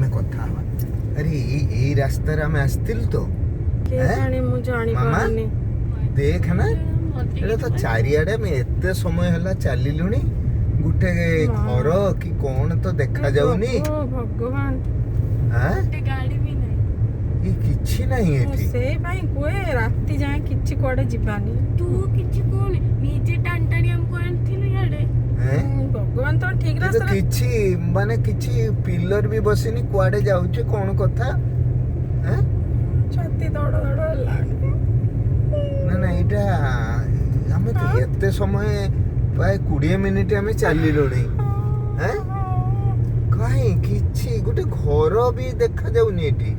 ଆମେ କଥା ହବା। ଆରେ, ଏଇ ରାସ୍ତାରେ ଆମେ ଆସିଥିଲୁ ତ? କେଜାଣି, ମୁଁ ଜାଣିପାରୁନି। ଦେଖ ନା, ଏଇଟା ତ ଚାରିଆଡେ ଆମେ ଏତେ ସମୟ ହେଲା ଚାଲିଲୁଣି, ଗୋଟେ ଘର କି କଣ ତ ଦେଖାଯାଉନି। ପ୍ରଭୁ ଭଗବାନ! ଆଁ? ଗାଡି ବି ନାହିଁ। ଏ କିଛି ନାହିଁ ମୁଁ ଏଠି। ସେଇ ପାଇଁ କୁହେ, ରାତି ଯାଏଁ କିଛି କୁଆଡେ ଯିବାନି। ତୁ କିଛି କହୁନି, ନିଜେ ଟାଣି ଟାଣି ଆମକୁ ଆଣିଥିଲୁ ଇଆଡେ। ଏଁ? ଭଗବାନ, ତମେ ଠିକ ଏ ତ ରାସ୍ତାରେ କିଛି ମାନେ କିଛି ପିଲର ବି ବସିନି। କୁଆଡେ ଯାଉଛୁ, କଣ କଥା, ଏଁ? ଛାତି ଦଡ ଦଡ ହେଲାଣି। ନା ନା, ଏଇଟା ଆମେ ତ ଏତେ ସମୟ, ପ୍ରାୟ 20 ମିନିଟ ଆମେ ଚାଲିଲୁଣି, ଏଁ? କାହିଁ କିଛି ଗୋଟେ ଘର ବି ଦେଖାଯାଉନି ଏଠି।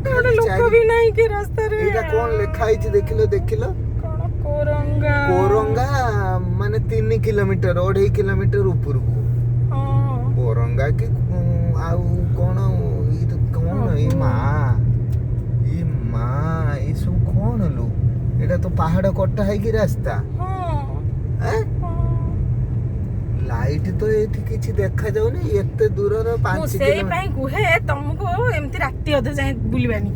ଗୋଟେ ଖାଲି ଲୋକ ବି ନାହିଁ କି ରାସ୍ତାରେ। ଏଇଟା କଣ ଲେଖା ହେଇଛି, ଦେଖିଲ ଦେଖିଲ। କଣ, କୋରଙ୍ଗା? କୋରଙ୍ଗା ମାନେ 3 କିଲୋମିଟର, 2.5 କିଲୋମିଟର ଉପରକୁ। କୋରଙ୍ଗା କି ଆଉ କଣ? ଏଇ ତ କଣ? ଏ ମା, ଏ ମା, ଏ ସବୁ କଣ ଲୋ? ଏଇଟା ତ ପାହାଡ କଟା ହେଇକି ରାସ୍ତା। ଏଁ? ହଁ। ଲାଇଟ୍ ତ ଏଇଠି କିଛି ଦେଖାଯାଉନି ଏତେ ଦୂରର। ମୁଁ ପାଞ୍ଚ ସେଇ କିଲୋମିଟର ପାଇଁ କୁହେ ତମକୁ, ଏମିତି ରାତି ଅଧେ ଯାଏଁ ବୁଲିବାନି।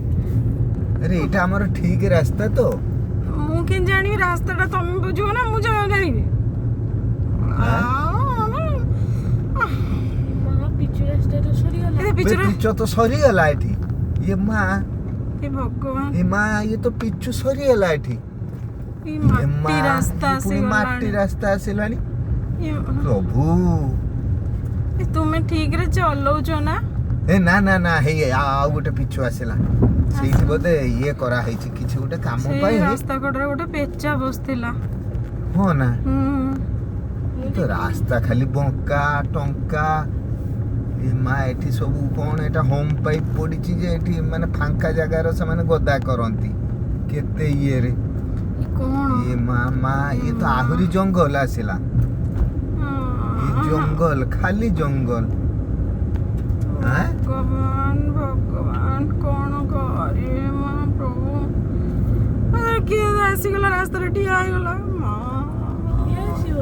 ଆରେ, ଏଇଟା ଆମର ଠିକ ରାସ୍ତା ତ? ମୁଁ କେମିତି ଜାଣିବି ରାସ୍ତାଟା? ତମେ ବୁଝିବ ନା ମୁଁ ଜାଣିବି? ମା, ପିଚୁ ରାସ୍ତା ତ ସରିଗଲା। ଏ ପିଚୁର ପିଚୁ ତ ସରିଗଲା ଏଠି। ଇଏ ମା! ହେ ଭଗବାନ! ଏ ମା, ଇଏ ତ ପିଚୁ ସରିଗଲା ଏଠି। ଏଇ ଏ ମାଟି ମା, ରାସ୍ତା ଇଏ ପୁଣି ମାଟି ଆସିଗଲାଣି। ରାସ୍ତା ଆସିଲାଣି। ପ୍ରଭୁ! ଏ ତୁମେ ଠିକରେ ଚଲଉଛ ନା? ଏ ନା ନା ନା, ହେଇ ଆଉ ଗୋଟେ ପିଚୁ ଆସିଲା। ସେଇଠି ବୋଧେ ଇଏ କରାହେଇଛି କିଛି ଗୋଟେ କାମ ସେଇ ପାଇଁ। ରାସ୍ତା କଡ଼ରେ ଗୋଟେ ପେଚା ବସିଥିଲା। ହଁ ନା? ହୁଁ। ତ ରାସ୍ତା ଖାଲି ବଙ୍କା ଟଙ୍କା। ଏ ମା, ଏଠି ସବୁ କଣ ଏଟା? ହୋମ ପାଇପ୍ ପଡିଛି ଯେ ଏଠି ମାନେ ଫାଙ୍କା ଜାଗାର ସେମାନେ ଗଦା କରନ୍ତି କେତେ ଇଏରେ। ଏ କଣ? ଏ ମା ମା, ଇଏ ତ ଆହୁରି ଜଙ୍ଗଲ ଆସିଲା। ଏ ଜଙ୍ଗଲ, ଖାଲି ଜଙ୍ଗଲ, ଆଁ? ଭଗବାନ ଭଗବାନ, କଣ କରିବି ମା ପ୍ରଭୁ? ଆରେ, କିଏ ଆସିଗଲା, ରାସ୍ତାରେ ଠିଆ ହେଇଗଲା ମା। କିଏ ଆସିବ?